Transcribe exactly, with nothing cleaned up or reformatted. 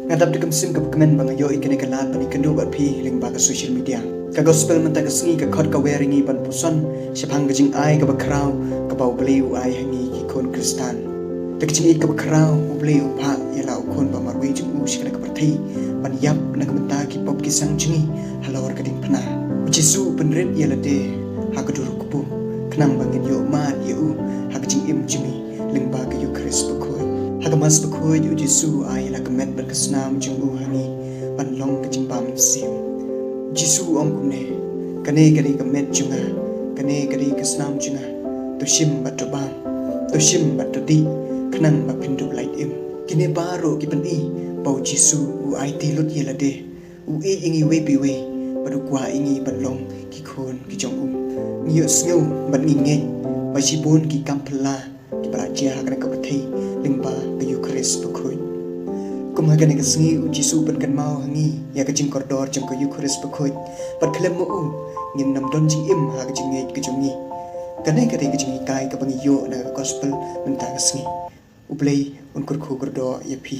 Nga dap da ka mynsiem kaba kmen ba nga ïoh ïa kane ka lad ban ïakynduh bad phi lyngba ka social media. Ka gospel mynta ka sngi ka khot ka wer ïa ngi ban puson shaphang ka jingai kaba khraw kaba U Blei u ai ha ngi ki khun Khristan. Da ka jingïeit kaba khraw U Blei u phah ïa la u khun ba marwei jong u sha kane ka pyrthei ban ïap na ka bynta ki pop ki sang jong ngi halor ka diengphna. U Jisu u pynrit ïa lade ha ka dur kpu khnang ba ngin ïoh mad ïa u ha ka jingim jong ngi lyngba ka Eukharist bakhuid. Ha ka Mass bakhuid U Jisu u ai la ka met bad ka snam jong u ha ngi ban long ka jingbam mynsiem. U Jisu u ong kumne, kane ka dei ka met jong nga, kane ka dei ka snam jong nga, to shim bad to bam, to shim bad to dih, khnang ba phin duh lait im. Kine baroh ki pyni ba U Jisu u aiti lut ïa lade, u ïeit ïa ngi wei pa wei bad u kwah ïa ngi ban long ki khun ki jong u. Ngi ïohsngew bad ngi ngeit ba shibun ki kam phylla kiba la jia ha kane ka pyrthei lyngba ka Eukharist bakhuid. Kum ha kane ka sngi U Jisu u pynkynmaw ha ngi ïa ka jingkordor jong ka Eukharist bakhuid bad khlem ma u ngin nym don jingim ha ka jingngeit ka jong ngi. Kane ka dei ka jinghikai kaba ngi ïoh na ka gospel mynta ka sngi. U Blei un kyrkhu kyrdoh ïa phi.